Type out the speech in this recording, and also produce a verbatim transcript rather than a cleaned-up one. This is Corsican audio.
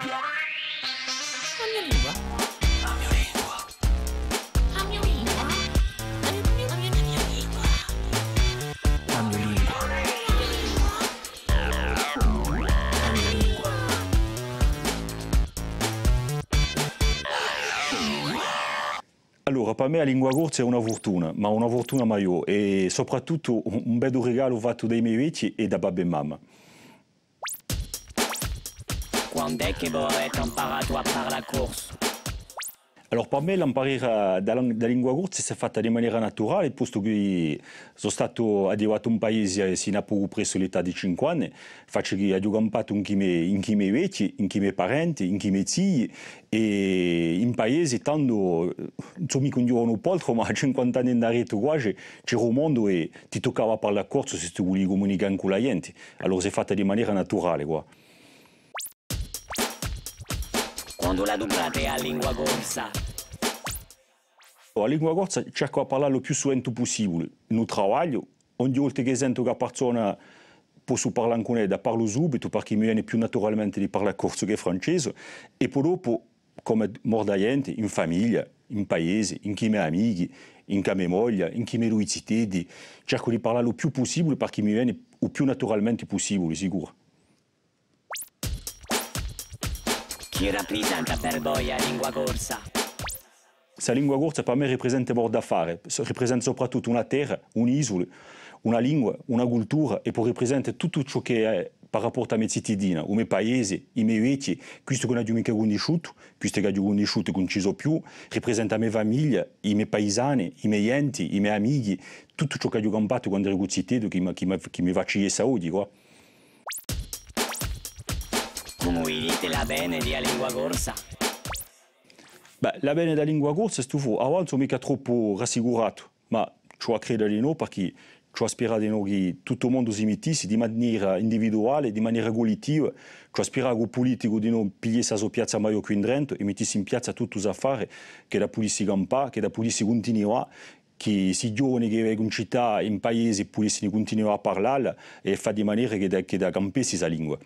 A mio lingua. A mio lingua. A mio lingua. A mio lingua. A mio lingua. A mio lingua. Allora, pà mè a lingua corsa hè una furtuna, ma una furtuna maiò, è soprattuttu un, un beddu rigalu fattu da i me vechji è da babbu è mamma. Quand'hè chì vo avete amparatu à parlà corsu? Allora, pà mè l'amparera da, da lingua corsa s'hè fatta di manera naturale, postu chì sò statu addivatu in paese, eh, sinu à pocu pressu l'età di cinque anni, facciu chì aghju campatu incù i me, incù i me vechji, incù i me parenti, incù i me zii, è in paese, tandu, eh, ùn sò micca un ghjovanu poltru, ma à cinquanta anni indaretu quasi, c'era u mondu è ti tuccava à parlà corsu s'è tù vulivi cumunicà incù a ghjenti. Allora s'hè fatta di manera naturale, quà. Quandu l'aduprate a lingua corsa? A lingua corsa cercu à parlà u più suventi pussibuli. In u travagliu, ogni volta chì sentu chì a parsona possu parlà incù edda, parlu subitu, perchè mi veni più naturalmenti di parlà corsu chè francesu, è po dopu, cum'è morta ghjenti, in famiglia, in paese, incù i me amichi, incù a me moglia, incù i me dui ziteddi, cercu di parlà u più pussibuli, perchè mi veni u più naturalmenti pussibuli, sicuru. Chì raprisenta per voi a lingua corsa? Sta lingua corsa pà mè raprisenta moltu affari, s-, raprisenta soprattuttu una terra, un'isula, una lingua, una cultura, è po raprisenta tuttu ciò chì hè par rapportu à a me zitiddina, u me paese, i me vechji, quisti chì ùn aghju micca cunnisciutu, quisti chì aghju cunnisciutu chì ùn ci sò più, raprisenta a me famiglia, i me paisani, i me ghjenti, i me amichi, tuttu ciò chì aghju campatu quand'eru ziteddu chì m-, chì m-, chì mi faci essa oghji, quà. Cumu viditi l'avvene di a lingua corsa? Bè, l'avvene di a lingua corsa, stu fo, avà ùn sò micca troppu rassicuratu, ma ci vò à creda di nò, perchè ci vò à sperà di nò chì tuttu u mondu si mittissi di manera individuale, di manera cullettiva, ci vò à sperà chì u puliticu di nò pigliessi a so piazza maiò quì indrentu è mittissi in piazza tuttu st'affari, ch'edda pudissi campà, ch'edda pudissi cuntinuà, chì sti ghjovani chì vengu in cità, in paese, pudissini cuntinuà à parlalla è fà di manera ch'edda, ch'edda campessi sta lingua.